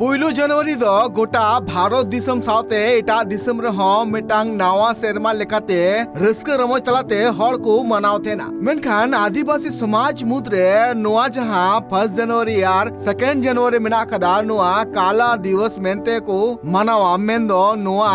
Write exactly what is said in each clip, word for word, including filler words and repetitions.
ᱯᱩᱭᱞᱩ ᱡᱟᱱᱩᱣᱟᱨᱤ ᱫᱚ ᱜᱚᱴᱟ ᱵᱷᱟᱨᱚᱛ ᱫᱤᱥᱚᱢ ᱥᱟᱶᱛᱮ ᱮᱴᱟᱜ ᱫᱤᱥᱚᱢ ᱨᱮᱦᱚᱸ ᱢᱤᱫᱴᱟᱝ ᱱᱟᱣᱟ ᱥᱮᱨᱢᱟ ᱞᱮᱠᱟᱛᱮ ᱨᱟᱹᱥᱠᱟᱹ ᱨᱚᱢᱚᱡᱽ ᱛᱟᱞᱟᱛᱮ ᱦᱚᱲ ᱠᱚ ᱢᱟᱱᱟᱣ ᱛᱟᱦᱮᱱᱟ᱾ ᱢᱮᱱᱠᱷᱟᱱ ᱟᱹᱫᱤᱵᱟᱹᱥᱤ ᱥᱚᱢᱟᱡᱽ ᱢᱩᱫᱽᱨᱮ ᱱᱚᱣᱟ ᱡᱟᱦᱟᱸ ᱯᱷᱟᱨᱥᱴ ᱡᱟᱱᱩᱣᱟᱨᱤ ᱟᱨ ᱥᱮᱠᱮᱱᱰ ᱡᱟᱱᱩᱣᱟᱨᱤ ᱢᱮᱱᱟᱜ ᱟᱠᱟᱫᱟ, ᱱᱚᱣᱟ ᱠᱟᱞᱟ ᱫᱤᱵᱚᱥ ᱢᱮᱱᱛᱮ ᱠᱚ ᱢᱟᱱᱟᱣᱟ᱾ ᱢᱮᱱᱫᱚ ᱱᱚᱣᱟ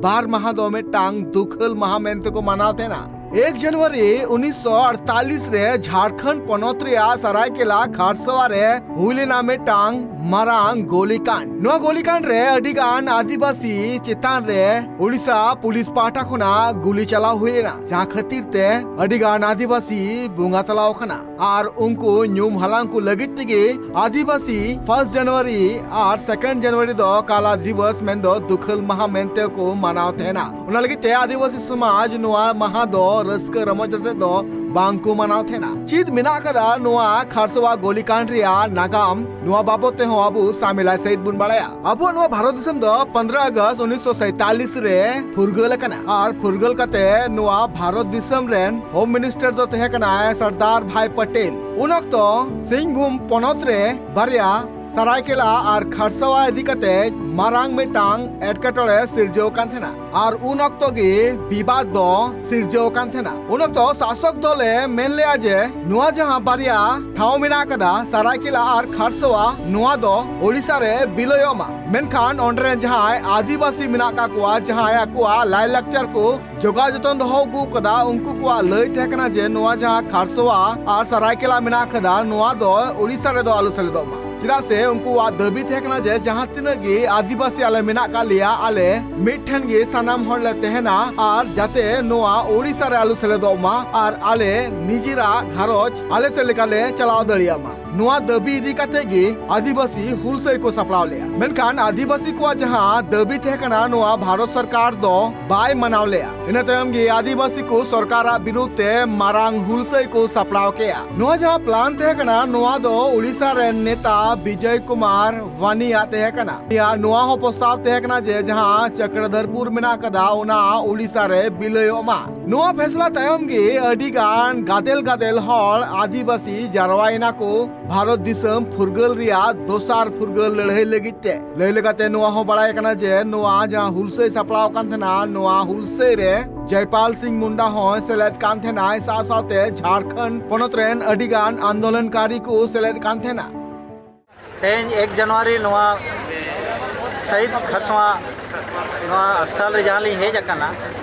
ᱵᱟᱨ ᱢᱟᱦᱟ ᱫᱚ ᱢᱤᱫᱴᱟᱝ ᱫᱩᱠᱷᱟᱹᱞ ᱢᱟᱦᱟ ᱢᱮᱱᱛᱮ ᱠᱚ ᱢᱟᱱᱟᱣ ᱛᱟᱦᱮᱱᱟ᱾ ᱮᱠ ᱡᱟᱱᱩᱣᱟᱨᱤ ᱩᱱᱤᱥᱥᱚ ᱟᱴᱛᱟᱞᱤᱥ ᱨᱮ ᱡᱷᱟᱲᱠᱷᱚᱸᱰ ᱯᱚᱱᱚᱛ ᱨᱮᱭᱟᱜ ᱥᱟᱨᱟᱭᱠᱮᱞᱟ ᱠᱷᱟᱨᱥᱚᱣᱟ ᱨᱮ ᱦᱩᱭ ᱞᱮᱱᱟ ᱢᱤᱫᱴᱟᱝ ᱢᱟᱨᱟᱝ ᱜᱳᱞᱤᱠᱟᱱᱰ᱾ ᱱᱚᱣᱟ ᱜᱳᱞᱤᱠᱟᱱᱰ ᱨᱮ ᱟᱹᱰᱤ ᱜᱟᱱ ᱟᱹᱫᱤᱵᱟᱹᱥᱤ ᱪᱮᱛᱟᱱ ᱨᱮ ᱳᱰᱤᱥᱟ ᱯᱩᱞᱤᱥ ᱯᱟᱦᱴᱟ ᱠᱷᱚᱱᱟᱜ ᱜᱩᱞᱤ ᱪᱟᱞᱟᱣ ᱦᱩᱭ ᱞᱮᱱᱟ, ᱡᱟᱦᱟᱸ ᱠᱷᱟᱹᱛᱤᱨ ᱛᱮ ᱟᱹᱰᱤ ᱜᱟᱱ ᱟᱹᱫᱤᱵᱟᱹᱥᱤ ᱵᱚᱸᱜᱟ ᱛᱟᱞᱟᱣ ᱟᱠᱟᱱᱟ᱾ ᱟᱨ ᱩᱱᱠᱩ ᱧᱩᱢ ᱦᱟᱞᱟᱝ ᱠᱚ ᱞᱟᱹᱜᱤᱫ ᱛᱮᱜᱮ ᱟᱹᱫᱤᱵᱟᱹᱥᱤ ᱯᱷᱟᱨᱥᱴ ᱡᱟᱱᱩᱣᱟᱨᱤ ᱟᱨ ᱥᱮᱠᱮᱱᱰ ᱡᱟᱱᱩᱣᱟᱨᱤ ᱫᱚ ᱠᱟᱞᱟ ᱫᱤᱵᱚᱥ ᱢᱮᱱᱫᱚ ᱫᱩᱠᱷᱟᱹᱞ ᱢᱟᱦᱟ ᱢᱮᱱᱛᱮ ᱠᱚ ᱢᱟᱱᱟᱣ ᱛᱟᱦᱮᱱᱟ᱾ ᱚᱱᱟ ᱞᱟᱹᱜᱤᱫ ᱛᱮ ᱟᱹᱫᱤᱵᱟᱹᱥᱤ ᱥᱚᱢᱟᱡᱽ ᱱᱚᱣᱟ ᱢᱟᱦᱟ ᱫᱚ ᱨᱟᱹᱥᱠᱟᱹ ᱨᱚᱢᱚᱡᱽ ᱟᱛᱮ ᱫᱚ ᱵᱟᱝ ᱠᱚ ᱢᱟᱱᱟᱣ ᱛᱟᱦᱮᱱᱟ᱾ ᱪᱮᱫ ᱢᱮᱱᱟᱜ ᱟᱠᱟᱫᱟ ᱱᱚᱣᱟ ᱠᱷᱟᱨᱥᱚᱣᱟ ᱜᱳᱞᱤᱠᱟᱱᱰ ᱨᱮᱭᱟᱜ ᱱᱟᱜᱟᱢ, ᱱᱚᱣᱟ ᱵᱟᱵᱚᱛ ᱛᱮᱦᱚᱸ ᱟᱵᱚ ᱥᱟᱢᱮᱞᱟᱭ ᱥᱟᱹᱦᱤᱡ ᱵᱚᱱ ᱵᱟᱲᱟᱭᱟ᱾ ᱟᱵᱚᱣᱟᱜ ᱱᱚᱣᱟ ᱵᱷᱟᱨᱚᱛ ᱫᱤᱥᱚᱢ ᱫᱚ ᱯᱚᱱᱨᱚ ᱟᱜᱚᱥᱴ ᱩᱱᱤᱥᱥᱚ ᱥᱟᱭᱛᱟᱞᱤᱥ ᱨᱮ ᱯᱷᱩᱨᱜᱟᱹᱞ ᱟᱠᱟᱱᱟ᱾ ᱟᱨ ᱯᱷᱩᱨᱜᱟᱹᱞ ᱠᱟᱛᱮ ᱱᱚᱣᱟ ᱵᱷᱟᱨᱚᱛ ᱫᱤᱥᱚᱢ ᱨᱮᱱ ᱦᱳᱢ ᱢᱤᱱᱤᱥᱴᱟᱨ ᱫᱚ ᱛᱟᱦᱮᱸ ᱠᱟᱱᱟᱭ ᱥᱚᱨᱫᱟᱨ ᱵᱷᱟᱭ ᱯᱟᱴᱮᱞ᱾ ᱩᱱ ᱚᱠᱛᱚ ᱥᱤᱝᱵᱷᱩᱢ ᱯᱚᱱᱚᱛ ᱨᱮ ᱵᱟᱨᱭᱟ ᱥᱟᱨᱟᱭᱠᱮᱞᱟ ᱟᱨ ᱠᱷᱟᱨᱥᱟᱣᱟ ᱤᱫᱤ ᱠᱟᱛᱮ ᱢᱟᱨᱟᱝ ᱢᱤᱫᱴᱟᱝ ᱮᱴᱠᱮᱴᱚᱬᱮ ᱥᱤᱨᱡᱟᱹᱣ ᱠᱟᱱ ᱛᱟᱦᱮᱱᱟ᱾ ᱟᱨ ᱩᱱ ᱚᱠᱛᱚ ᱜᱮ ᱵᱤᱵᱟᱫ ᱫᱚ ᱥᱤᱨᱡᱟᱹᱣ ᱠᱟᱱ ᱛᱟᱦᱮᱱᱟ᱾ ᱩᱱ ᱚᱠᱛᱚ ᱥᱟᱥᱚᱠ ᱫᱚᱞᱮ ᱢᱮᱱ ᱞᱮᱜᱼᱟ ᱡᱮ ᱱᱚᱣᱟ ᱡᱟᱦᱟᱸ ᱵᱟᱨᱭᱟ ᱴᱷᱟᱶ ᱢᱮᱱᱟᱜ ᱟᱠᱟᱫᱟ, ᱥᱟᱨᱟᱭᱠᱮᱞᱟ ᱟᱨ ᱠᱷᱟᱨᱥᱟᱣᱟ, ᱱᱚᱣᱟ ᱫᱚ ᱳᱰᱤᱥᱟ ᱨᱮ ᱵᱤᱞᱟᱹᱭᱚᱜ ᱢᱟ᱾ ᱢᱮᱱᱠᱷᱟᱱ ᱚᱸᱰᱮ ᱨᱮᱱ ᱡᱟᱦᱟᱸᱭ ᱟᱹᱫᱤᱵᱟᱹᱥᱤ ᱢᱮᱱᱟᱜ ᱟᱠᱟᱫ ᱠᱚᱣᱟ, ᱡᱟᱦᱟᱸᱭ ᱟᱠᱚᱣᱟᱜ ᱞᱟᱭᱼᱞᱟᱠᱪᱟᱨ ᱠᱚ ᱡᱚᱜᱟᱣ ᱡᱚᱛᱚᱱ ᱫᱚᱦᱚ ᱟᱹᱜᱩ ᱟᱠᱟᱫᱟ, ᱩᱱᱠᱩ ᱠᱚᱣᱟᱜ ᱞᱟᱹᱭ ᱛᱟᱦᱮᱸ ᱠᱟᱱᱟ ᱡᱮ ᱱᱚᱣᱟ ᱡᱟᱦᱟᱸ ᱠᱷᱟᱨᱥᱚᱣᱟ ᱟᱨ ᱥᱟᱨᱟᱭᱠᱮᱞᱟ ᱢᱮᱱᱟᱜ ᱟᱠᱟᱫᱟ, ᱱᱚᱣᱟ ᱫᱚ ᱳᱰᱤᱥᱟ ᱨᱮᱫᱚ ᱟᱞᱚ ᱥᱮᱞᱮᱫᱚᱜ ᱢᱟ᱾ ᱪᱮᱫᱟᱜ ᱥᱮ ᱩᱱᱠᱩᱣᱟᱜ ᱫᱟᱹᱵᱤ ᱛᱟᱦᱮᱸ ᱠᱟᱱᱟ ᱡᱮ ᱡᱟᱦᱟᱸ ᱛᱤᱱᱟᱹᱜ ᱜᱮ ᱟᱹᱫᱤᱵᱟᱹᱥᱤ ᱟᱞᱮ ᱢᱮᱱᱟᱜ ᱟᱠᱟᱫ ᱞᱮᱭᱟ, ᱟᱞᱮ ᱢᱤᱫ ᱴᱷᱮᱱ ᱜᱮ ᱥᱟᱱᱟᱢ ᱦᱚᱲ ᱞᱮ ᱛᱟᱦᱮᱱᱟ ᱟᱨ ᱡᱟᱛᱮ ᱱᱚᱣᱟ ᱳᱰᱤᱥᱟ ᱨᱮ ᱟᱞᱚ ᱥᱮᱞᱮᱫᱚᱜ ᱢᱟ ᱟᱨ ᱟᱞᱮ ᱱᱤᱡᱮᱨᱟᱜ ᱜᱷᱟᱨᱚᱸᱡᱽ ᱟᱞᱮ ᱛᱮ ᱞᱮᱠᱟ ᱞᱮ ᱪᱟᱞᱟᱣ ᱫᱟᱲᱮᱭᱟᱜ ᱢᱟ᱾ ᱱᱚᱣᱟ ᱫᱟᱹᱵᱤ ᱤᱫᱤ ᱠᱟᱛᱮ ᱜᱮ ᱟᱹᱫᱤᱵᱟᱹᱥᱤ ᱦᱩᱞᱥᱟᱹᱭ ᱠᱚ ᱥᱟᱯᱲᱟᱣ ᱞᱮᱫᱼᱟ᱾ ᱢᱮᱱᱠᱷᱟᱱ ᱟᱹᱫᱤᱵᱟᱹᱥᱤ ᱠᱚᱣᱟᱜ ᱡᱟᱦᱟᱸ ᱫᱟᱹᱵᱤ ᱛᱟᱦᱮᱸ ᱠᱟᱱᱟ, ᱱᱚᱣᱟ ᱵᱷᱟᱨᱚᱛ ᱥᱚᱨᱠᱟᱨ ᱫᱚ ᱵᱟᱭ ᱢᱟᱱᱟᱣ ᱞᱮᱫᱼᱟ᱾ ᱤᱱᱟᱹ ᱛᱟᱭᱚᱢ ᱜᱮ ᱟᱹᱫᱤᱵᱟᱹᱥᱤ ᱠᱚ ᱥᱚᱨᱠᱟᱨᱟᱜ ᱵᱤᱨᱩᱫᱷ ᱛᱮ ᱢᱟᱨᱟᱝ ᱦᱩᱞᱥᱟᱹᱭ ᱠᱚ ᱥᱟᱯᱲᱟᱣ ᱠᱮᱫᱼᱟ᱾ ᱱᱚᱣᱟ ᱡᱟᱦᱟᱸ ᱯᱞᱟᱱ ᱛᱟᱦᱮᱸ ᱠᱟᱱᱟ, ᱱᱚᱣᱟ ᱫᱚ ᱳᱰᱤᱥᱟ ᱨᱨᱮᱱ ᱱᱮᱛᱟ ᱵᱤᱡᱚᱭ ᱠᱩᱢᱟᱨ ᱣᱟᱱᱤᱭᱟᱜ ᱛᱟᱦᱮᱸ ᱠᱟᱱᱟ᱾ ᱩᱱᱤᱭᱟᱜ ᱱᱚᱣᱟ ᱦᱚᱸ ᱯᱨᱚᱥᱛᱟᱵ ᱛᱟᱦᱮᱸ ᱠᱟᱱᱟ ᱡᱮ ᱡᱟᱦᱟᱸ ᱪᱚᱠᱨᱚᱫᱷᱚᱨᱯᱩᱨ ᱢᱮᱱᱟᱜ ᱟᱠᱟᱫᱟ, ᱚᱱᱟ ᱳᱰᱤᱥᱟ ᱨᱮ ᱵᱤᱞᱟᱹᱭᱚᱜ ᱢᱟ᱾ ᱱᱚᱣᱟ ᱯᱷᱮᱥᱞᱟ ᱛᱟᱭᱚᱢ ᱜᱮ ᱟᱹᱰᱤ ᱜᱟᱱ ᱜᱟᱫᱮᱞ ᱜᱟᱫᱮᱞ ᱦᱚᱲ ᱟᱹᱫᱤᱵᱟᱹᱥᱤ ᱡᱟᱨᱣᱟᱭᱮᱱᱟ ᱠᱚ᱾ ᱵᱷᱟᱨᱚᱛ ᱫᱤᱥᱚᱢ ᱯᱷᱩᱨᱜᱟᱹᱞ ᱨᱮᱭᱟᱜ ᱫᱚᱥᱟᱨ ᱯᱷᱩᱨᱜᱟᱹᱞ ᱞᱟᱹᱲᱦᱟᱹᱭ ᱞᱟᱹᱜᱤᱫ ᱛᱮ᱾ ᱞᱟᱹᱭ ᱞᱮᱠᱟᱛᱮ ᱱᱚᱣᱟ ᱦᱚᱸ ᱵᱟᱲᱟᱭ ᱠᱟᱱᱟ ᱡᱮ ᱱᱚᱣᱟ ᱡᱟᱦᱟᱸ ᱦᱩᱞᱥᱟᱹᱭ ᱥᱟᱯᱲᱟᱣ ᱟᱠᱟᱱ ᱛᱟᱦᱮᱱᱟ, ᱱᱚᱣᱟ ᱦᱩᱞᱥᱟᱹᱭ ᱨᱮ ᱡᱚᱭᱯᱟᱞ ᱥᱤᱝ ᱢᱩᱱᱰᱟ ᱦᱚᱸᱭ ᱥᱮᱞᱮᱫ ᱠᱟᱱ ᱛᱟᱦᱮᱱᱟᱭ, ᱥᱟᱶ ᱥᱟᱶᱛᱮ ᱡᱷᱟᱲᱠᱷᱚᱸᱰ ᱯᱚᱱᱚᱛ ᱨᱮᱱ ᱟᱹᱰᱤ ᱜᱟᱱ ᱟᱱᱫᱳᱞᱚᱱᱠᱟᱨᱤ ᱠᱚ ᱥᱮᱞᱮᱫ ᱠᱟᱱ ᱛᱟᱦᱮᱱᱟ᱾ ᱛᱮᱦᱮᱧ ᱮᱠ ᱡᱟᱱᱩᱣᱟᱨᱤ ᱱᱚᱣᱟ ᱥᱟᱹᱦᱤᱫ ᱠᱷᱟᱨᱥᱟᱣᱟ ᱱᱚᱣᱟ ᱥᱛᱷᱟᱱ ᱨᱮ ᱡᱟᱦᱟᱸ ᱞᱤᱧ ᱦᱮᱡ ᱟᱠᱟᱱᱟ,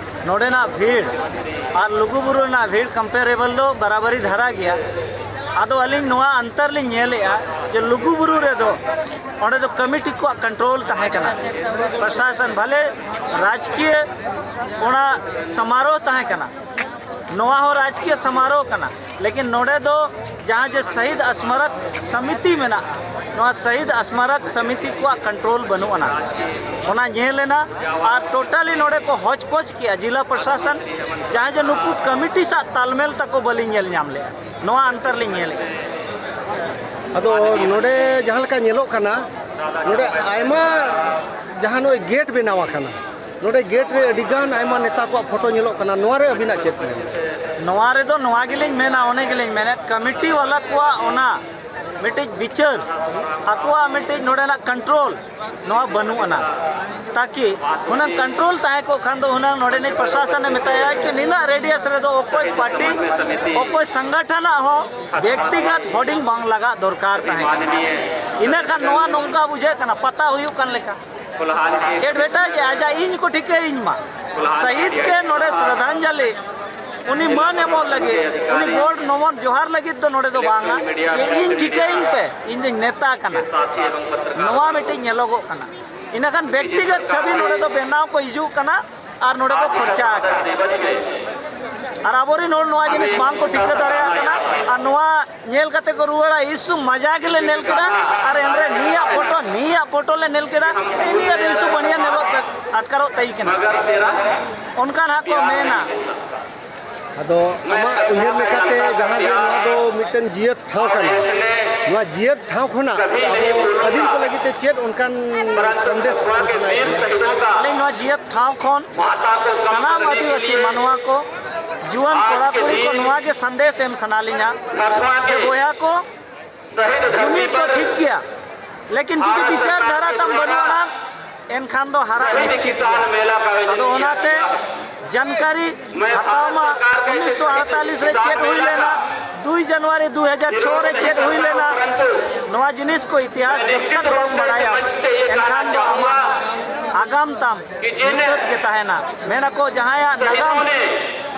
ᱱᱚᱰᱮᱱᱟᱜ ᱵᱷᱤᱲ ᱟᱨ ᱞᱩᱜᱩᱵᱩᱨᱩ ᱨᱮᱱᱟᱜ ᱵᱷᱤᱲ comparable ᱫᱚ ᱵᱟᱨᱟᱵᱟᱨᱤ ᱫᱷᱟᱨᱟ ᱜᱮᱭᱟ᱾ ᱟᱫᱚ ᱟᱹᱞᱤᱧ ᱱᱚᱣᱟ ᱚᱱᱛᱚᱨ ᱞᱤᱧ ᱧᱮᱞᱮᱜᱼᱟ ᱡᱮ ᱞᱩᱜᱩᱵᱩᱨᱩ ᱨᱮᱫᱚ ᱚᱸᱰᱮ ᱫᱚ ᱠᱚᱢᱤᱴᱤ ᱠᱚᱣᱟᱜ control ᱛᱟᱦᱮᱸ ᱠᱟᱱᱟ, ᱯᱨᱚᱥᱟᱥᱚᱱ ᱵᱷᱟᱞᱮ ᱨᱟᱡᱽᱠᱤᱭᱟᱹ ᱚᱱᱟ ᱥᱚᱢᱟᱨᱳᱦ ᱛᱟᱦᱮᱸ ᱠᱟᱱᱟ, ᱱᱚᱣᱟ ᱦᱚᱸ ᱨᱟᱡᱽᱠᱤᱭᱟᱹ ᱥᱚᱢᱟᱨᱳᱦ ᱠᱟᱱᱟ, ᱞᱮᱠᱤᱱ ᱱᱚᱰᱮ ᱫᱚ ᱡᱟᱦᱟᱸ ᱡᱮ ᱥᱟᱦᱤᱫ ᱥᱢᱟᱨᱚᱠ ᱥᱚᱢᱤᱛᱤ ᱢᱮᱱᱟᱜᱼᱟ, ᱱᱚᱣᱟ ᱥᱟᱦᱤᱫ ᱥᱢᱟᱨᱚᱠ ᱥᱚᱢᱤᱛᱤ ᱠᱚᱣᱟᱜ control ᱵᱟᱹᱱᱩᱜ ᱟᱱᱟ᱾ ᱚᱱᱟ ᱧᱮᱞ ᱮᱱᱟ ᱟᱨ totally ᱱᱚᱰᱮ ᱠᱚ ᱦᱚᱪᱯᱚᱪ ᱠᱮᱜᱼᱟ ᱡᱤᱞᱟ ᱯᱨᱚᱥᱟᱥᱚᱱ, ᱡᱟᱦᱟᱸ ᱡᱮ ᱱᱩᱠᱩ ᱠᱚᱢᱤᱴᱤ ᱥᱟᱶ ᱛᱟᱞᱢᱮᱞ ᱛᱟᱠᱚ ᱵᱟᱹᱞᱤᱧ ᱧᱮᱞ ᱧᱟᱢ ᱞᱮᱜᱼᱟ᱾ ᱱᱚᱣᱟ ᱚᱱᱛᱚᱨ ᱞᱤᱧ ᱧᱮᱞᱮᱜᱼᱟ᱾ ᱟᱫᱚ ᱱᱚᱰᱮ ᱡᱟᱦᱟᱸ ᱞᱮᱠᱟ ᱧᱮᱞᱚᱜ ᱠᱟᱱᱟ, ᱱᱚᱰᱮ ᱟᱭᱢᱟ ᱡᱟᱦᱟᱸ ᱱᱚᱜᱼᱚᱭ ᱜᱮᱴ ᱵᱮᱱᱟᱣ ᱟᱠᱟᱱᱟ, ᱱᱚᱰᱮ ᱜᱮᱴ ᱨᱮ ᱟᱹᱰᱤ ᱜᱟᱱ ᱟᱭᱢᱟ ᱱᱮᱛᱟ ᱠᱚᱣᱟᱜ ᱯᱷᱳᱴᱳ ᱧᱮᱞᱚᱜ ᱠᱟᱱᱟ, ᱱᱚᱣᱟ ᱨᱮ ᱟᱹᱵᱤᱱᱟᱜ ᱪᱮᱫ ᱢᱮᱱ? ᱱᱚᱣᱟ ᱨᱮᱫᱚ ᱱᱚᱣᱟ ᱜᱮᱞᱤᱧ ᱢᱮᱱᱟ, ᱚᱱᱮ ᱜᱮᱞᱤᱧ ᱢᱮᱱᱮᱫ, ᱠᱚᱢᱤᱴᱤ ᱵᱟᱞᱟ ᱠᱚᱣᱟᱜ ᱚᱱᱟ ᱢᱤᱫᱴᱤᱡ ᱵᱤᱪᱟᱹᱨ, ᱟᱠᱚᱣᱟᱜ ᱢᱤᱫᱴᱤᱡ ᱱᱚᱰᱮᱱᱟᱜ control, ᱱᱚᱣᱟ ᱵᱟᱹᱱᱩᱜ ᱟᱱᱟ᱾ ᱛᱟᱠᱤ ᱦᱩᱱᱟᱹᱝ control ᱛᱟᱦᱮᱸ ᱠᱚᱜ ᱠᱷᱟᱱ ᱫᱚ ᱦᱩᱱᱟᱹᱝ ᱱᱚᱰᱮᱱᱤᱡ ᱯᱨᱚᱥᱟᱥᱚᱱᱮ ᱢᱮᱛᱟᱭᱟ ᱠᱤ ᱱᱤᱱᱟᱹᱜ radius ᱨᱮᱫᱚ ᱚᱠᱚᱭ ᱯᱟᱨᱴᱤ, ᱚᱠᱚᱭ ᱥᱚᱝᱜᱚᱴᱷᱚᱱᱟᱜ ᱦᱚᱸ ᱵᱮᱠᱛᱤᱜᱚᱛ ᱦᱳᱨᱰᱤᱝ ᱵᱟᱝ ᱞᱟᱜᱟᱜ ᱫᱚᱨᱠᱟᱨ ᱛᱟᱦᱮᱸ ᱠᱟᱱᱟ᱾ ᱤᱱᱟᱹ ᱠᱷᱟᱱ ᱱᱚᱣᱟ ᱱᱚᱝᱠᱟ ᱵᱩᱡᱷᱟᱹᱜ ᱠᱟᱱᱟ ᱯᱟᱛᱟ ᱦᱩᱭᱩᱜ ᱠᱟᱱ ᱞᱮᱠᱟ᱾ Advertise ᱮ ᱟᱡᱟᱜ ᱤᱧ ᱠᱚ ᱴᱷᱤᱠᱟᱹᱭᱤᱧ ᱢᱟ, ᱥᱟᱹᱦᱤᱫ ᱠᱮ ᱱᱚᱰᱮ ᱥᱨᱟᱫᱷᱟᱧᱡᱚᱞᱤ ᱩᱱᱤ ᱢᱟᱹᱱ ᱮᱢᱚᱜ ᱞᱟᱹᱜᱤᱫ, ᱩᱱᱤ ᱜᱚᱰ ᱱᱚᱢᱚᱱ ᱡᱚᱦᱟᱨ ᱞᱟᱹᱜᱤᱫ ᱫᱚ ᱱᱚᱰᱮ ᱫᱚ ᱵᱟᱝᱟ ᱡᱮ ᱤᱧ ᱴᱷᱤᱠᱟᱹᱭᱤᱧ ᱯᱮ, ᱤᱧ ᱫᱚᱧ ᱱᱮᱛᱟ ᱠᱟᱱᱟ᱾ ᱱᱚᱣᱟ ᱢᱤᱫᱴᱤᱡ ᱧᱮᱞᱚᱜᱚᱜ ᱠᱟᱱᱟ᱾ ᱤᱱᱟᱹᱠᱷᱟᱱ ᱵᱮᱠᱛᱤᱜᱚᱛ ᱪᱷᱟᱹᱵᱤ ᱱᱚᱰᱮ ᱫᱚ ᱵᱮᱱᱟᱣ ᱠᱚ ᱦᱤᱡᱩᱜ ᱠᱟᱱᱟ ᱟᱨ ᱱᱚᱰᱮ ᱠᱚ ᱠᱷᱚᱨᱪᱟ ᱟᱠᱟᱫᱟ᱾ ᱟᱨ ᱟᱵᱚᱨᱮᱱ ᱦᱚᱲ ᱱᱚᱣᱟ ᱡᱤᱱᱤᱥ ᱵᱟᱝ ᱠᱚ ᱴᱷᱤᱠᱟᱹ ᱫᱟᱲᱮᱭᱟᱜ ᱠᱟᱱᱟ᱾ ᱟᱨ ᱱᱚᱣᱟ ᱧᱮᱞ ᱠᱟᱛᱮ ᱠᱚ ᱨᱩᱣᱟᱹᱲᱟ, "ᱤᱥᱩ ᱢᱟᱡᱟ ᱜᱮᱞᱮ ᱧᱮᱞ ᱠᱮᱫᱟ, ᱟᱨ ᱮᱱᱨᱮ ᱱᱤᱭᱟᱹ ᱯᱷᱳᱴᱳ, ᱱᱤᱭᱟᱹ ᱯᱷᱳᱴᱳ ᱞᱮ ᱧᱮᱞ ᱠᱮᱫᱟ, ᱱᱤᱭᱟᱹ ᱫᱚ ᱤᱥᱩ ᱵᱟᱹᱲᱤᱭᱟ ᱧᱮᱞᱚᱜ ᱟᱴᱠᱟᱨᱚᱜ ᱛᱟᱭ ᱠᱟᱱᱟ", ᱚᱱᱠᱟ ᱱᱟᱦᱟᱜ ᱠᱚ ᱢᱮᱱᱟ᱾ ᱟᱫᱚ ᱟᱢᱟᱜ ᱩᱭᱦᱟᱹᱨ ᱞᱮᱠᱟᱛᱮ ᱡᱟᱦᱟᱸ ᱡᱮ ᱱᱚᱣᱟ ᱫᱚ ᱢᱤᱫᱴᱟᱝ ᱡᱤᱭᱟᱹᱛ ᱴᱷᱟᱶ ᱠᱟᱱᱟ, ᱱᱚᱣᱟ ᱡᱤᱭᱟᱹᱛ ᱴᱷᱟᱶ ᱠᱷᱚᱱᱟᱜ ᱟᱵᱚ ᱟᱹᱫᱤᱢ ᱠᱚ ᱞᱟᱹᱜᱤᱫ ᱛᱮ ᱪᱮᱫ ᱚᱱᱠᱟᱱ ᱥᱟᱸᱫᱮᱥ ᱮᱢ ᱥᱟᱱᱟᱭᱮᱫ ᱵᱚᱱᱟ? ᱟᱹᱞᱤᱧ ᱱᱚᱣᱟ ᱡᱤᱭᱟᱹᱛ ᱴᱷᱟᱶ ᱠᱷᱚᱱ ᱥᱟᱱᱟᱢ ᱟᱹᱫᱤᱵᱟᱹᱥᱤ ᱢᱟᱱᱣᱟ ᱠᱚ, ᱡᱩᱣᱟᱹᱱ ᱠᱚᱲᱟ ᱠᱩᱲᱤ ᱠᱚ ᱱᱚᱣᱟ ᱜᱮ ᱥᱟᱸᱫᱮᱥ ᱮᱢ ᱥᱟᱱᱟ ᱞᱤᱧᱟ ᱡᱮ ᱵᱚᱭᱦᱟ ᱠᱚ, ᱡᱩᱢᱤᱫ ᱫᱚ ᱴᱷᱤᱠ ᱜᱮᱭᱟ, ᱞᱮᱠᱤᱱ ᱡᱩᱫᱤ ᱵᱤᱪᱟᱨ ᱫᱷᱟᱨᱟ ᱛᱟᱢ ᱵᱟᱹᱱᱩᱜ ᱟᱱᱟᱝ, ᱮᱱᱠᱷᱟᱱ ᱫᱚ ᱦᱟᱨᱟᱜ ᱱᱤᱥᱪᱤᱛ ᱜᱮᱭᱟ᱾ ᱟᱫᱚ ᱚᱱᱟᱛᱮ ᱡᱟᱱᱠᱟᱨᱤ ᱦᱟᱛᱟᱣ ᱢᱟ, ᱩᱱᱤᱥᱥᱚ ᱟᱴᱛᱟᱞᱤᱥ ᱨᱮ ᱪᱮᱫ ᱦᱩᱭ ᱞᱮᱱᱟ, ᱫᱩᱭ ᱡᱟᱱᱩᱣᱟᱨᱤ ᱫᱩ ᱦᱟᱡᱟᱨ ᱪᱷᱚ ᱨᱮ ᱪᱮᱫ ᱦᱩᱭ ᱞᱮᱱᱟ, ᱱᱚᱣᱟ ᱡᱤᱱᱤᱥ ᱠᱚ ᱤᱛᱤᱦᱟᱥ ᱡᱚᱵ ᱛᱚᱠ ᱵᱟᱢ ᱵᱟᱲᱟᱭᱟ, ᱮᱱᱠᱷᱟᱱ ᱫᱚ ᱟᱢᱟᱜ ᱟᱜᱟᱢ ᱛᱟᱢ ᱧᱩᱛᱟᱹᱛ ᱜᱮ ᱛᱟᱦᱮᱱᱟ᱾ ᱢᱮᱱᱟᱠᱚ, ᱡᱟᱦᱟᱸᱭᱟᱜ ᱱᱟᱜᱟᱢ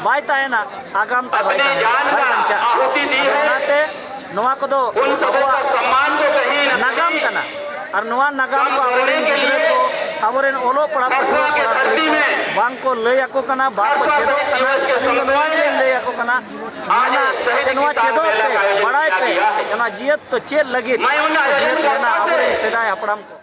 ᱵᱟᱭ ᱛᱟᱦᱮᱱᱟ, ᱟᱜᱟᱢ ᱛᱟᱭ ᱵᱟᱭ ᱛᱟᱦᱮᱱᱟ, ᱵᱟᱭ ᱵᱟᱧᱪᱟᱜᱼᱟ᱾ ᱟᱫᱚ ᱚᱱᱟᱛᱮ ᱱᱚᱣᱟ ᱠᱚᱫᱚ ᱟᱵᱚᱣᱟᱜ ᱱᱟᱜᱟᱢ ᱠᱟᱱᱟ᱾ ᱟᱨ ᱱᱚᱣᱟ ᱱᱟᱜᱟᱢ ᱠᱚ ᱟᱵᱚᱨᱮᱱ ᱜᱤᱫᱽᱨᱟᱹ ᱠᱚ, ᱟᱵᱚᱨᱮᱱ ᱚᱞᱚᱜ ᱯᱟᱲᱦᱟᱜ ᱯᱟᱹᱴᱷᱩᱣᱟᱹ ᱠᱚᱲᱟ ᱠᱩᱲᱤ ᱠᱚ ᱵᱟᱝ ᱠᱚ ᱞᱟᱹᱭ ᱟᱠᱚ ᱠᱟᱱᱟ, ᱵᱟᱝ ᱠᱚ ᱪᱮᱫᱚᱜ ᱠᱟᱱᱟ᱾ ᱟᱹᱞᱤᱧ ᱫᱚ ᱱᱚᱣᱟ ᱜᱮᱞᱤᱧ ᱞᱟᱹᱭ ᱟᱠᱚ ᱠᱟᱱᱟ, ᱢᱮᱱᱟ ᱡᱮ ᱱᱚᱣᱟ ᱪᱮᱫᱚᱜ ᱯᱮ, ᱵᱟᱲᱟᱭ ᱯᱮ, ᱚᱱᱟ ᱡᱤᱭᱟᱹᱛ ᱫᱚ ᱪᱮᱫ ᱞᱟᱹᱜᱤᱫ ᱠᱚ ᱡᱤᱭᱟᱹᱛ ᱞᱮᱱᱟ ᱟᱵᱚᱨᱮᱱ ᱥᱮᱫᱟᱭ ᱦᱟᱯᱲᱟᱢ ᱠᱚ᱾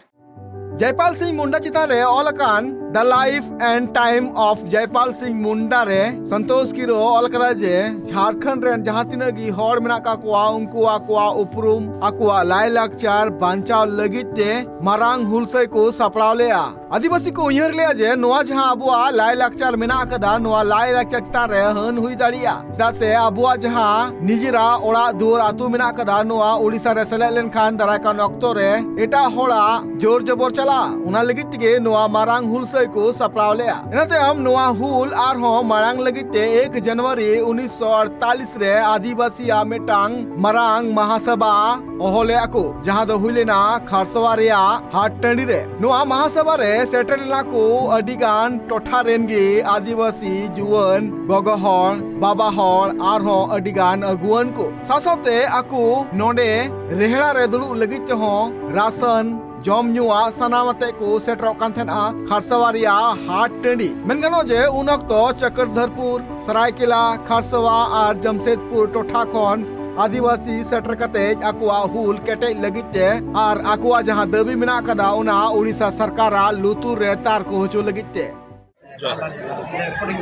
ᱡᱚᱭᱯᱟᱞ ᱥᱤᱝ ᱢᱩᱱᱰᱟ ᱪᱮᱛᱟᱱ ᱨᱮ ᱚᱞ ᱟᱠᱟᱱ The Life and Time of Jaipal Singh Munda ᱨᱮ ᱥᱚᱱᱛᱳᱥ ᱠᱤᱨᱳ ᱚᱞ ᱠᱟᱫᱟᱭ ᱡᱮ ᱡᱷᱟᱲᱠᱷᱚᱸᱰ ᱨᱮᱱ ᱡᱟᱦᱟᱸ ᱛᱤᱱᱟᱹᱜ ᱜᱮ ᱦᱚᱲ ᱢᱮᱱᱟᱜ ᱠᱟᱜ ᱠᱚᱣᱟ, ᱩᱱᱠᱩ ᱟᱠᱚᱣᱟᱜ ᱩᱯᱨᱩᱢ, ᱟᱠᱚᱣᱟᱜ ᱞᱟᱭᱼᱞᱟᱠᱪᱟᱨ ᱵᱟᱧᱪᱟᱣ ᱞᱟᱹᱜᱤᱫ ᱛᱮ ᱢᱟᱨᱟᱝ ᱦᱩᱞᱥᱟᱹᱭ ᱠᱚ ᱥᱟᱯᱲᱟᱣ ᱞᱮᱫᱼᱟ᱾ ᱟᱹᱫᱤᱵᱟᱹᱥᱤ ᱠᱚ ᱩᱭᱦᱟᱹᱨ ᱞᱮᱫᱼᱟ ᱡᱮ ᱱᱚᱣᱟ ᱡᱟᱦᱟᱸ ᱟᱵᱚᱣᱟᱜ ᱞᱟᱭᱼᱞᱟᱠᱪᱟᱨ ᱢᱮᱱᱟᱜ ᱟᱠᱟᱫᱟ, ᱱᱚᱣᱟ ᱞᱟᱭᱼᱞᱟᱠᱪᱟᱨ ᱪᱮᱛᱟᱱ ᱨᱮ ᱦᱟᱹᱱ ᱦᱩᱭ ᱫᱟᱲᱮᱭᱟᱜᱼᱟ᱾ ᱪᱮᱫᱟᱜ ᱥᱮ ᱟᱵᱚᱣᱟᱜ ᱡᱟᱦᱟᱸ ᱱᱤᱡᱮᱨᱟᱜ ᱚᱲᱟᱜ ᱫᱩᱣᱟᱹᱨ ᱟᱹᱛᱩ ᱢᱮᱱᱟᱜ ᱟᱠᱟᱫᱟ, ᱱᱚᱣᱟ ᱳᱰᱤᱥᱟ ᱨᱮ ᱥᱮᱞᱮᱫ ᱞᱮᱱᱠᱷᱟᱱ ᱫᱟᱨᱟᱭ ᱠᱟᱱ ᱚᱠᱛᱚ ᱨᱮ ᱮᱴᱟᱜ ᱦᱚᱲᱟᱜ ᱡᱳᱨ ᱡᱚᱵᱚᱨ ᱪᱟᱞᱟᱜᱼᱟ᱾ ᱚᱱᱟ ᱞᱟᱹᱜᱤᱫ ᱛᱮᱜᱮ ᱱᱚᱣᱟ ᱢᱟᱨᱟᱝ ᱦᱩᱞᱥᱟᱹᱭ ᱠᱚ ᱥᱟᱯᱲᱟᱣ ᱞᱮᱫᱼᱟ᱾ ᱤᱱᱟᱹ ᱛᱟᱭᱚᱢ ᱱᱚᱣᱟ ᱦᱩᱞ ᱟᱨᱦᱚᱸ ᱢᱟᱲᱟᱝ ᱞᱟᱹᱜᱤᱫ ᱛᱮ ᱮᱠ ᱡᱟᱱᱩᱣᱟᱨᱤ ᱩᱱᱤᱥᱥᱚ ᱟᱴᱛᱟᱞᱤᱥ ᱨᱮ ᱟᱹᱫᱤᱵᱟᱹᱥᱤᱭᱟᱜ ᱢᱤᱫᱴᱟᱝ ᱢᱟᱨᱟᱝ ᱢᱟᱦᱟᱥᱟᱵᱷᱟ ᱦᱚᱦᱚ ᱞᱮᱫᱼᱟ ᱠᱚ, ᱡᱟᱦᱟᱸ ᱫᱚ ᱦᱩᱭ ᱞᱮᱱᱟ ᱠᱷᱟᱨᱥᱚᱣᱟ ᱨᱮᱭᱟᱜ ᱦᱟᱴ ᱴᱟᱺᱰᱤ ᱨᱮ᱾ ᱱᱚᱣᱟ ᱢᱟᱦᱟᱥᱟᱵᱷᱟ ᱨᱮ ᱥᱮᱴᱮᱨ ᱞᱮᱱᱟ ᱠᱚ ᱟᱹᱰᱤ ᱜᱟᱱ ᱴᱚᱴᱷᱟ ᱨᱮᱱ ᱜᱮ ᱟᱹᱫᱤᱵᱟᱹᱥᱤ ᱡᱩᱣᱟᱹᱱ, ᱜᱚᱜᱚ ᱦᱚᱲ, ᱵᱟᱵᱟ ᱦᱚᱲ, ᱟᱨᱦᱚᱸ ᱟᱹᱰᱤ ᱜᱟᱱ ᱟᱹᱜᱩᱣᱟᱹᱱ ᱠᱚ᱾ ᱥᱟᱶ ᱥᱟᱶᱛᱮ ᱟᱠᱚ ᱱᱚᱰᱮ ᱨᱮᱦᱲᱟ ᱨᱮ ᱫᱩᱲᱩᱵ ᱞᱟᱹᱜᱤᱫ ᱛᱮᱦᱚᱸ ᱨᱟᱥᱚᱱ, ᱡᱚᱢ ᱧᱩᱣᱟᱜ ᱥᱟᱱᱟᱢ ᱟᱛᱮ ᱠᱚ ᱥᱮᱴᱮᱨᱚᱜ ᱠᱟᱱ ᱛᱟᱦᱮᱱᱟ ᱠᱷᱟᱨᱥᱟᱣᱟ ᱨᱮᱭᱟᱜ ᱦᱟᱴ ᱴᱟᱺᱰᱤ᱾ ᱢᱮᱱ ᱜᱟᱱᱚᱜᱼᱟ ᱡᱮ ᱩᱱ ᱚᱠᱛᱚ ᱪᱚᱠᱨᱫᱷᱚᱨᱯᱩᱨ, ᱥᱟᱨᱟᱭᱠᱮᱞᱟ, ᱠᱷᱟᱨᱥᱟᱣᱟ ᱟᱨ ᱡᱟᱢᱥᱮᱫᱽᱯᱩᱨ ᱴᱚᱴᱷᱟ ᱠᱷᱚᱱ ᱟᱹᱫᱤᱵᱟᱹᱥᱤ ᱥᱮᱴᱮᱨ ᱠᱟᱛᱮ ᱟᱠᱚᱣᱟᱜ ᱦᱩᱞ ᱠᱮᱴᱮᱡ ᱞᱟᱹᱜᱤᱫ ᱛᱮ ᱟᱨ ᱟᱠᱚᱣᱟᱜ ᱡᱟᱦᱟᱸ ᱫᱟᱹᱵᱤ ᱢᱮᱱᱟᱜ ᱟᱠᱟᱫᱟ, ᱚᱱᱟ ᱳᱰᱤᱥᱟ ᱥᱚᱨᱠᱟᱨᱟᱜ ᱞᱩᱛᱩᱨ ᱨᱮ ᱛᱟᱨᱠᱚ ᱦᱚᱪᱚ ᱞᱟᱹᱜᱤᱫ ᱛᱮ᱾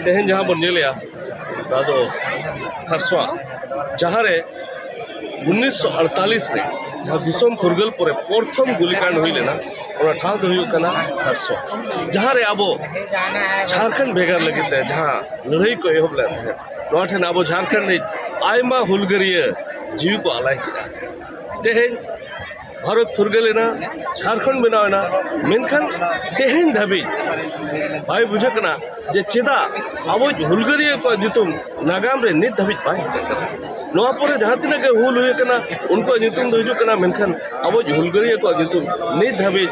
ᱛᱮᱦᱮᱧ ᱡᱟᱦᱟᱸ ᱵᱚᱱ ᱧᱮᱞᱮᱜᱼᱟ, ᱱᱚᱣᱟ ᱫᱚ ᱠᱷᱟᱨᱥᱚᱣᱟ, ᱡᱟᱦᱟᱸ ᱨᱮ ᱩᱱᱤᱥᱥᱚ ᱟᱴᱛᱟᱞᱤᱥ ᱨᱮ ᱡᱟᱦᱟᱸ ᱫᱤᱥᱚᱢ ᱯᱷᱩᱨᱜᱟᱹᱞ ᱯᱚᱨᱮ ᱯᱨᱚᱛᱷᱚᱢ ᱜᱩᱞᱤᱠᱟᱱᱰ ᱦᱩᱭ ᱞᱮᱱᱟ, ᱚᱱᱟ ᱴᱷᱟᱶ ᱫᱚ ᱦᱩᱭᱩᱜ ᱠᱟᱱᱟ ᱠᱷᱟᱨᱥᱚᱣᱟ, ᱡᱟᱦᱟᱸ ᱨᱮ ᱟᱵᱚ ᱡᱷᱟᱲᱠᱷᱚᱸᱰ ᱵᱷᱮᱜᱟᱨ ᱞᱟᱹᱜᱤᱫ ᱛᱮ ᱡᱟᱦᱟᱸ ᱞᱟᱹᱲᱦᱟᱹᱭ ᱠᱚ ᱮᱦᱚᱵ ᱞᱮᱱ ᱛᱟᱦᱮᱸᱫ, ᱱᱚᱣᱟ ᱴᱷᱮᱱ ᱟᱵᱚ ᱡᱷᱟᱲᱠᱷᱚᱸᱰ ᱨᱤᱱ ᱟᱭᱢᱟ ᱦᱩᱞᱜᱟᱹᱨᱤᱭᱟᱹ ᱡᱤᱣᱤ ᱠᱚ ᱟᱞᱟᱭ ᱠᱮᱫᱼᱟ᱾ ᱛᱮᱦᱮᱧ ᱵᱷᱟᱨᱚᱛ ᱯᱷᱩᱨᱜᱟᱹᱞ ᱮᱱᱟ, ᱡᱷᱟᱲᱠᱷᱚᱸᱰ ᱵᱮᱱᱟᱣ ᱮᱱᱟ, ᱢᱮᱱᱠᱷᱟᱱ ᱛᱮᱦᱮᱧ ᱫᱷᱟᱹᱵᱤᱡ ᱵᱟᱭ ᱵᱩᱡᱷᱟᱹᱜ ᱠᱟᱱᱟ ᱡᱮ ᱪᱮᱫᱟᱜ ᱟᱵᱚ ᱦᱩᱞᱜᱟᱹᱨᱤᱭᱟᱹ ᱠᱚᱣᱟᱜ ᱧᱩᱛᱩᱢ ᱱᱟᱜᱟᱢ ᱨᱮ ᱱᱤᱛ ᱫᱷᱟᱹᱵᱤᱡ ᱵᱟᱭ ᱦᱮᱡ ᱟᱠᱟᱱᱟ᱾ ᱱᱚᱣᱟ ᱯᱚᱨᱮ ᱡᱟᱦᱟᱸ ᱛᱤᱱᱟᱹᱜ ᱜᱮ ᱦᱩᱞ ᱦᱩᱭ ᱟᱠᱟᱱᱟ, ᱩᱱᱠᱩᱣᱟᱜ ᱧᱩᱛᱩᱢ ᱫᱚ ᱦᱤᱡᱩᱜ ᱠᱟᱱᱟ, ᱢᱮᱱᱠᱷᱟᱱ ᱟᱵᱚ ᱦᱩᱞᱜᱟᱹᱨᱤᱭᱟᱹ ᱠᱚᱣᱟᱜ ᱧᱩᱛᱩᱢ ᱱᱤᱛ ᱫᱷᱟᱹᱵᱤᱡ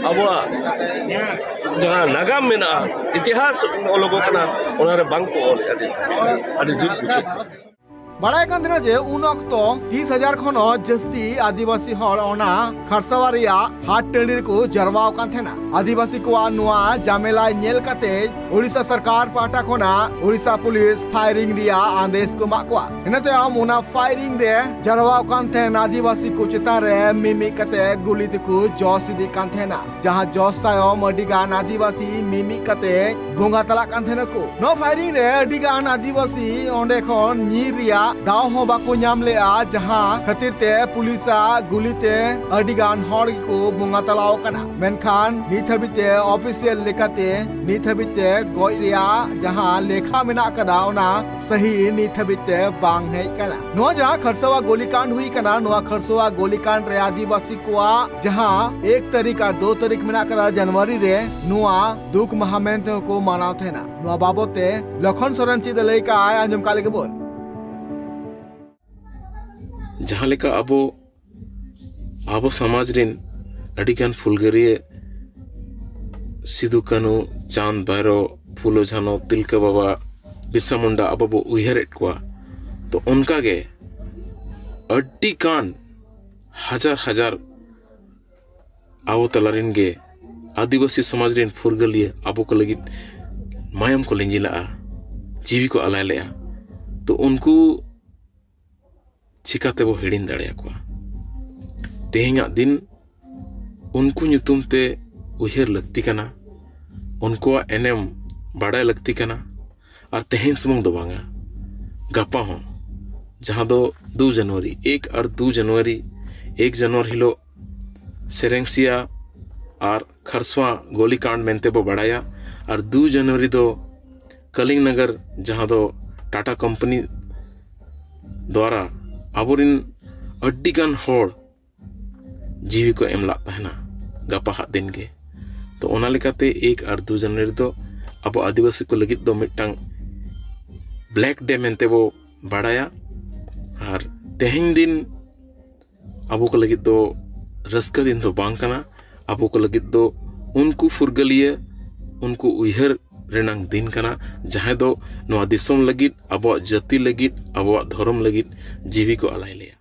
ᱟᱵᱚᱣᱟᱜ ᱡᱟᱦᱟᱸ ᱱᱟᱜᱟᱢ ᱢᱮᱱᱟᱜᱼᱟ, ᱤᱛᱤᱦᱟᱥ ᱚᱞᱚᱜᱚᱜ ᱠᱟᱱᱟ, ᱚᱱᱟᱨᱮ ᱵᱟᱝ ᱠᱚ ᱚᱞᱮᱫᱼᱟ᱾ ᱟᱹᱰᱤ, ᱟᱹᱰᱤ ᱫᱩᱠ ᱵᱩᱡᱷᱟᱹᱜ ᱠᱟᱱᱟ᱾ ᱵᱟᱲᱟᱭ ᱠᱟᱱ ᱛᱟᱦᱮᱱᱟ ᱡᱮ ᱩᱱ ᱚᱠᱛᱚ ᱛᱤᱥ ᱦᱟᱡᱟᱨ ᱠᱷᱚᱱ ᱦᱚᱸ ᱡᱟᱹᱥᱛᱤ ᱟᱹᱫᱤᱵᱟᱹᱥᱤ ᱦᱚᱲ ᱚᱱᱟ ᱠᱷᱟᱨᱥᱟᱣᱟ ᱨᱮᱭᱟᱜ ᱦᱟᱴ ᱴᱟᱺᱰᱤ ᱨᱮᱠᱚ ᱡᱟᱨᱣᱟ ᱟᱠᱟᱱ ᱛᱟᱦᱮᱱᱟ᱾ ᱟᱹᱫᱤᱵᱟᱹᱥᱤ ᱠᱚᱣᱟᱜ ᱱᱚᱣᱟ ᱡᱟᱢᱮᱞᱟ ᱧᱮᱞ ᱠᱟᱛᱮ ᱳᱰᱤᱥᱟ ᱥᱚᱨᱠᱟᱨ ᱯᱟᱦᱴᱟ ᱠᱷᱚᱱᱟᱜ ᱳᱰᱤᱥᱟ ᱯᱩᱞᱤᱥ ᱯᱷᱟᱭᱨᱤᱝ ᱨᱮᱭᱟᱜ ᱟᱫᱮᱥ ᱠᱚ ᱮᱢᱟᱜ ᱠᱚᱣᱟ᱾ ᱤᱱᱟᱹ ᱛᱟᱭᱚᱢ ᱚᱱᱟ ᱯᱷᱟᱭᱨᱤᱝ ᱨᱮ ᱡᱟᱨᱣᱟ ᱟᱠᱟᱱ ᱛᱟᱦᱮᱱ ᱟᱹᱫᱤᱵᱟᱹᱥᱤ ᱠᱚ ᱪᱮᱛᱟᱱ ᱨᱮ ᱢᱤᱢᱤᱫ ᱠᱟᱛᱮ ᱜᱩᱞᱤ ᱛᱮᱠᱚ ᱡᱚᱥ ᱤᱫᱤᱜ ᱠᱟᱱ ᱛᱟᱦᱮᱱᱟ, ᱡᱟᱦᱟᱸ ᱡᱚᱥ ᱛᱟᱭᱚᱢ ᱟᱹᱰᱤ ᱜᱟᱱ ᱟᱹᱫᱤᱵᱟᱹᱥᱤ ᱢᱤᱢᱤᱫ ᱠᱟᱛᱮ ᱵᱚᱸᱜᱟ ᱛᱟᱞᱟᱜ ᱠᱟᱱ ᱛᱟᱦᱮᱱᱟ ᱠᱚ᱾ ᱱᱚᱣᱟ ᱯᱷᱟᱭᱨᱤᱝ ᱨᱮ ᱟᱹᱰᱤ ᱜᱟᱱ ᱟᱹᱫᱤᱵᱟᱹᱥᱤ ᱚᱸᱰᱮ ᱠᱷᱚᱱ ᱧᱤᱨ ᱨᱮᱭᱟᱜ ᱫᱟᱣ ᱦᱚᱸ ᱵᱟᱠᱚ ᱧᱟᱢ ᱞᱮᱜᱼᱟ, ᱡᱟᱦᱟᱸ ᱠᱷᱟᱹᱛᱤᱨ ᱛᱮ ᱯᱩᱞᱤᱥᱟᱜ ᱜᱩᱞᱤ ᱛᱮ ᱟᱹᱰᱤ ᱜᱟᱱ ᱦᱚᱲ ᱜᱮᱠᱚ ᱵᱚᱸᱜᱟ ᱛᱟᱞᱟᱣ ᱟᱠᱟᱱᱟ᱾ ᱢᱮᱱᱠᱷᱟᱱ ᱱᱤᱛ ᱦᱟᱹᱵᱤᱡ ᱛᱮ ᱚᱯᱷᱤᱥᱤᱭᱟᱞ ᱞᱮᱠᱟᱛᱮ ᱱᱤᱛ ᱦᱟᱹᱵᱤᱡ ᱛᱮ ᱜᱚᱡ ᱨᱮᱭᱟᱜ ᱡᱟᱦᱟᱸ ᱞᱮᱠᱷᱟ ᱢᱮᱱᱟᱜ ᱟᱠᱟᱫᱟ, ᱚᱱᱟ ᱥᱟᱹᱦᱤ ᱱᱤᱛ ᱦᱟᱹᱵᱤᱡ ᱛᱮ ᱵᱟᱝ ᱦᱮᱡ ᱟᱠᱟᱱᱟ᱾ ᱱᱚᱣᱟ ᱡᱟᱦᱟᱸ ᱠᱷᱟᱨᱥᱟᱣᱟ ᱜᱳᱞᱤᱠᱟᱱᱰ ᱦᱩᱭ ᱟᱠᱟᱱᱟ, ᱱᱚᱣᱟ ᱠᱷᱟᱨᱥᱟᱣᱟ ᱜᱳᱞᱤᱠᱟᱱᱰ ᱨᱮ ᱟᱹᱫᱤᱵᱟᱹᱥᱤ ᱠᱚᱣᱟᱜ ᱡᱟᱦᱟᱸ ᱮᱠ ᱛᱟᱹᱨᱤᱠᱷ ᱟᱨ ᱫᱩ ᱛᱟᱹᱨᱤᱠᱷ ᱢᱮᱱᱟᱜ ᱟᱠᱟᱫᱟ ᱡᱟᱱᱩᱣᱟᱨᱤ ᱨᱮ, ᱱᱚᱣᱟ ᱫᱩᱠ ᱢᱟᱦᱟ ᱢᱮᱱ ᱛᱮᱦᱚᱸ ᱠᱚ ᱢᱟᱱᱟᱣ ᱛᱟᱦᱮᱱᱟ᱾ ᱱᱚᱣᱟ ᱵᱟᱵᱚᱛ ᱛᱮ ᱞᱚᱠᱷᱚᱱ ᱥᱚᱨᱮᱱ ᱪᱮᱫ ᱮ ᱞᱟᱹᱭ ᱠᱟᱜᱼᱟᱭ, ᱟᱸᱡᱚᱢ ᱠᱟᱜ ᱞᱮᱜᱮ ᱵᱚᱱ᱾ ᱡᱟᱦᱟᱸ ᱞᱮᱠᱟ ᱟᱵᱚ, ᱟᱵᱚ ᱥᱚᱢᱟᱡᱽ ᱨᱮᱱ ᱟᱹᱰᱤᱜᱟᱱ ᱯᱷᱩᱞᱜᱟᱹᱨᱤᱭᱟᱹ ᱥᱤᱫᱩ ᱠᱟᱹᱱᱦᱩ, ᱪᱟᱸᱫᱽ ᱵᱷᱟᱭᱨᱳ, ᱯᱷᱩᱞᱳ ᱡᱷᱟᱱᱳ, ᱛᱤᱞᱠᱟᱹ ᱵᱟᱵᱟ, ᱵᱤᱨᱥᱟ ᱢᱩᱱᱰᱟ ᱟᱵᱚ ᱵᱚ ᱩᱭᱦᱟᱹᱨᱮᱫ ᱠᱚᱣᱟ, ᱛᱚ ᱚᱱᱠᱟᱜᱮ ᱟᱹᱰᱤᱜᱟᱱ ᱦᱟᱡᱟᱨ ᱦᱟᱡᱟᱨ ᱟᱵᱚ ᱛᱟᱞᱟ ᱨᱮᱱ ᱜᱮ ᱟᱹᱫᱤᱵᱟᱹᱥᱤ ᱥᱚᱢᱟᱡᱽ ᱨᱮᱱ ᱯᱷᱩᱨᱜᱟᱹᱞᱤᱭᱟᱹ ᱟᱵᱚ ᱠᱚ ᱞᱟᱹᱜᱤᱫ ᱢᱟᱭᱟᱢ ᱠᱚ ᱞᱤᱸᱡᱤ ᱞᱟᱜᱼᱟ, ᱡᱤᱣᱤ ᱠᱚ ᱟᱞᱟᱭ ᱞᱮᱜᱼᱟ᱾ ᱛᱚ ᱩᱱᱠᱩ ᱪᱤᱠᱟᱹ ᱛᱮᱵᱚ ᱦᱤᱲᱤᱧ ᱫᱟᱲᱮᱭᱟᱠᱚᱣᱟ? ᱛᱮᱦᱮᱧᱟᱜ ᱫᱤᱱ ᱩᱱᱠᱩ ᱧᱩᱛᱩᱢ ᱛᱮ ᱩᱭᱦᱟᱹᱨ ᱞᱟᱹᱠᱛᱤ ᱠᱟᱱᱟ, ᱩᱱᱠᱩᱣᱟᱜ ᱮᱱᱮᱢ ᱵᱟᱲᱟᱭ ᱞᱟᱹᱠᱛᱤ ᱠᱟᱱᱟ᱾ ᱟᱨ ᱛᱮᱦᱮᱧ ᱥᱩᱢᱩᱝ ᱫᱚ ᱵᱟᱝᱟ, ᱜᱟᱯᱟ ᱦᱚᱸ, ᱡᱟᱦᱟᱸ ᱫᱚ ᱫᱩ ᱡᱟᱱᱩᱣᱟᱨᱤ, ᱮᱠ ᱟᱨ ᱫᱩ ᱡᱟᱱᱩᱣᱟᱨᱤ, ᱮᱠ ᱡᱟᱱᱩᱣᱟᱨᱤ ᱦᱤᱞᱳᱜ ᱥᱮᱨᱮᱝᱥᱤᱭᱟ ᱟᱨ ᱠᱷᱟᱨᱥᱣᱟ ᱜᱳᱞᱤᱠᱟᱱᱰ ᱢᱮᱱᱛᱮ ᱵᱚ ᱵᱟᱲᱟᱭᱟ᱾ ᱟᱨ ᱫᱩ ᱡᱟᱱᱩᱣᱟᱨᱤ ᱫᱚ ᱠᱟᱞᱤᱝ ᱱᱚᱜᱚᱨ, ᱡᱟᱦᱟᱸ ᱫᱚ ᱴᱟᱴᱟ ᱠᱳᱢᱯᱟᱱᱤ ᱫᱣᱟᱨᱟ ᱟᱵᱚᱨᱮᱱ ᱟᱹᱰᱤ ᱜᱟᱱ ᱦᱚᱲ ᱡᱤᱣᱤ ᱠᱚ ᱮᱢ ᱞᱟᱜ ᱛᱟᱦᱮᱱᱟ ᱜᱟᱯᱟ ᱦᱟᱜ ᱫᱤᱱ ᱜᱮ᱾ ᱛᱚ ᱚᱱᱟ ᱞᱮᱠᱟᱛᱮ ᱮᱠ ᱟᱨ ᱫᱩ ᱡᱟᱱᱩᱣᱟᱨᱤ ᱫᱚ ᱟᱵᱚ ᱟᱹᱫᱤᱵᱟᱹᱥᱤ ᱠᱚ ᱞᱟᱹᱜᱤᱫ ᱫᱚ ᱢᱤᱫᱴᱟᱝ black day ᱢᱮᱱᱛᱮ ᱵᱚ ᱵᱟᱲᱟᱭᱟ᱾ ᱟᱨ ᱛᱮᱦᱮᱧ ᱫᱤᱱ ᱟᱵᱚ ᱠᱚ ᱞᱟᱹᱜᱤᱫ ᱫᱚ ᱨᱟᱹᱥᱠᱟᱹ ᱫᱤᱱ ᱫᱚ ᱵᱟᱝ ᱠᱟᱱᱟ᱾ ᱟᱵᱚ ᱠᱚ ᱞᱟᱹᱜᱤᱫ ᱫᱚ ᱩᱱᱠᱩ ᱯᱷᱩᱨᱜᱟᱹᱞᱤᱭᱟᱹ, ᱩᱱᱠᱩ ᱩᱭᱦᱟᱹᱨ ᱨᱮᱱᱟᱝ ᱫᱤᱱ ᱠᱟᱱᱟ, ᱡᱟᱦᱟᱸᱭ ᱫᱚ ᱱᱚᱣᱟ ᱫᱤᱥᱚᱢ ᱞᱟᱹᱜᱤᱫ, ᱟᱵᱚᱣᱟᱜ ᱡᱟᱹᱛᱤ ᱞᱟᱹᱜᱤᱫ, ᱟᱵᱚᱣᱟᱜ ᱫᱷᱚᱨᱚᱢ ᱞᱟᱹᱜᱤᱫ ᱡᱤᱣᱤ ᱠᱚ ᱟᱞᱟᱭ ᱞᱮᱭᱟ᱾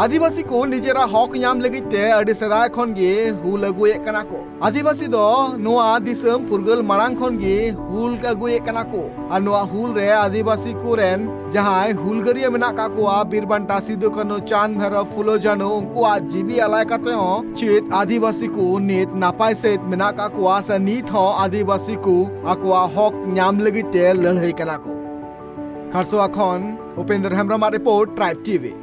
ᱟᱹᱫᱤᱵᱟᱹᱥᱤ ᱠᱚ ᱱᱤᱡᱮᱨᱟᱜ ᱦᱚᱠ ᱧᱟᱢ ᱞᱟᱹᱜᱤᱫ ᱛᱮ ᱟᱹᱰᱤ ᱥᱮᱫᱟᱭ ᱠᱷᱚᱱ ᱜᱮ ᱦᱩᱞ ᱟᱹᱜᱩᱭᱮᱫ ᱠᱟᱱᱟ ᱠᱚ᱾ ᱟᱹᱫᱤᱵᱟᱹᱥᱤ ᱫᱚ ᱱᱚᱣᱟ ᱫᱤᱥᱚᱢ ᱯᱷᱩᱨᱜᱟᱹᱞ ᱢᱟᱲᱟᱝ ᱠᱷᱚᱱ ᱜᱮ ᱦᱩᱞ ᱟᱹᱜᱩᱭᱮᱫ ᱠᱟᱱᱟ ᱠᱚ᱾ ᱟᱨ ᱱᱚᱣᱟ ᱦᱩᱞ ᱨᱮ ᱟᱹᱫᱤᱵᱟᱹᱥᱤ ᱠᱚᱨᱮᱱ ᱡᱟᱦᱟᱸᱭ ᱦᱩᱞᱜᱟᱹᱨᱤᱭᱟᱹ ᱢᱮᱱᱟᱜ ᱠᱟᱜ ᱠᱚᱣᱟ, ᱵᱤᱨ ᱵᱟᱱᱴᱟ ᱥᱤᱫᱩ ᱠᱟᱹᱱᱦᱩ, ᱪᱟᱸᱫᱽ ᱵᱷᱟᱭᱨᱚ, ᱯᱷᱩᱞᱳ ᱡᱷᱟᱱᱳ, ᱩᱱᱠᱩᱣᱟᱜ ᱡᱤᱣᱤ ᱟᱞᱟᱭ ᱠᱟᱛᱮ ᱦᱚᱸ ᱪᱮᱫ ᱟᱹᱫᱤᱵᱟᱹᱥᱤ ᱠᱚ ᱱᱤᱛ ᱱᱟᱯᱟᱭ ᱥᱟᱹᱦᱤᱡ ᱢᱮᱱᱟᱜ ᱠᱟᱜ ᱠᱚᱣᱟ ᱥᱮ ᱱᱤᱛ ᱦᱚᱸ ᱟᱹᱫᱤᱵᱟᱹᱥᱤ ᱠᱚ ᱟᱠᱚᱣᱟᱜ ᱦᱚᱠ ᱧᱟᱢ ᱞᱟᱹᱜᱤᱫ ᱛᱮ ᱞᱟᱹᱲᱦᱟᱹᱭ ᱠᱟᱱᱟ ᱠᱚ? ᱠᱷᱟᱨᱥᱚᱣᱟ ᱠᱷᱚᱱ ᱩᱯᱮᱱᱫᱨ ᱦᱮᱢᱵᱨᱚᱢᱟᱜ ᱨᱤᱯᱳᱨᱴ, ᱴᱨᱟᱭᱤᱵᱽ ᱴᱤᱵᱷᱤ᱾